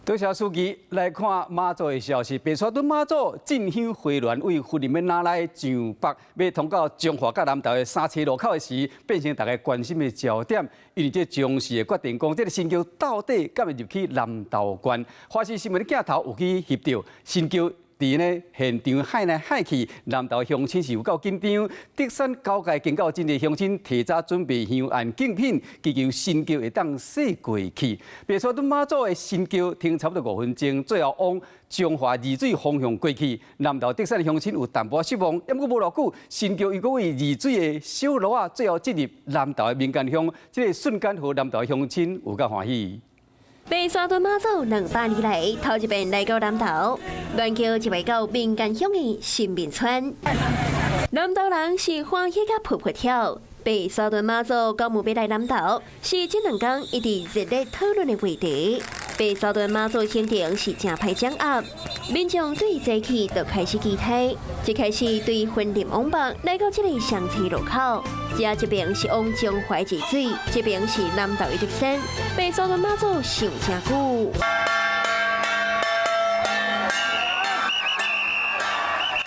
多謝書記來看媽祖的消息。白沙屯媽祖進香回鑾為雲林的那來上北，欲通到彰化佮南投的三叉路口的時，變成大家關心的焦點。因為這將士的決定講，這个神轎到底敢會入去南投縣？華視新聞的鏡頭有去翕著神轎佇呢現場幌來幌去，南投鄉親是有夠緊張。竹山交界經到真濟鄉親提早準備香案敬品，祈求神轎會當駛過去。白沙屯媽祖的神轎停差不多5分鐘，最後往彰化二水方向過去。南投竹山的鄉親有淡薄失望，毋過無偌久，神轎又閣為二水的小路仔，最後進入南投的民間鄉，這个瞬間，予南投的鄉親有夠歡喜。白沙屯媽祖200年來頭一遍來到南投，鸞轎就來到民間鄉的新民村。南投人是歡喜甲噗噗跳。白沙屯媽祖敢有欲來南投，是這兩工一直熱烈討論的話題。白沙屯媽祖行程是誠歹掌握，民眾對早起就開始期待。一開始對雲林往北來到這个雙叉路口，這一邊是往彰化二水，這邊是南投的竹山。白沙屯媽祖想誠久。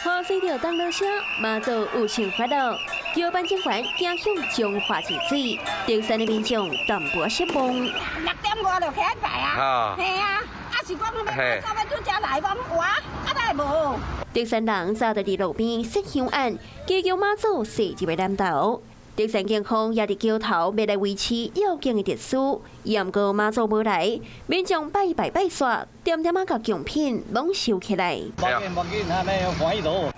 伴隨著銅鑼聲，媽祖有想法囉，轎班警員行向彰化二水，竹山的民眾淡薄失望。6點外就起來拜啊，嘿啊，啊是講欲走欲拄才來，講哇，啊哪會無？竹山人早就佇路邊設香案，祈求媽祖駛入來南投。竹山警方也佇橋頭欲來維持要緊的秩序，毋過媽祖無來，民眾拜拜拜煞，點點仔共貢品攏收起來。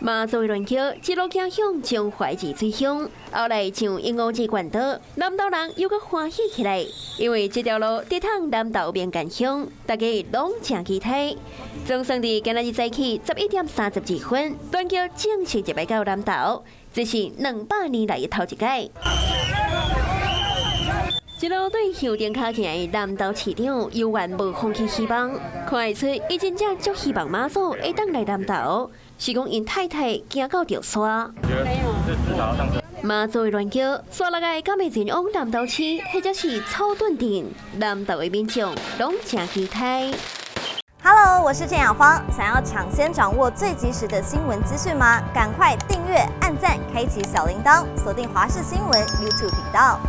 媽祖的鸞轎一路行向彰化二水鄉，後來上鶯烏子縣道，南投人又閣歡喜起來，因為這條路直通南投民間鄉，大家攏誠期待。總算佇今仔日早起11點32分，鸞轎正式入來到南投。這是200年來的頭一擺。一路對香燈跤行的南投市長猶原無放棄希望，看會出伊真正足希望媽祖會當來南投，是講𪜶太太驚到著沙。媽祖的鸞轎，煞落來敢會前往南投市，或者是草屯鎮，南投的民眾攏誠期待。 Hello，我是鄭雅芳。想要搶先掌握最及時的新聞資訊嗎？趕快訂閱、按讚、開啟小鈴鐺，鎖定華視新聞 YouTube 頻道。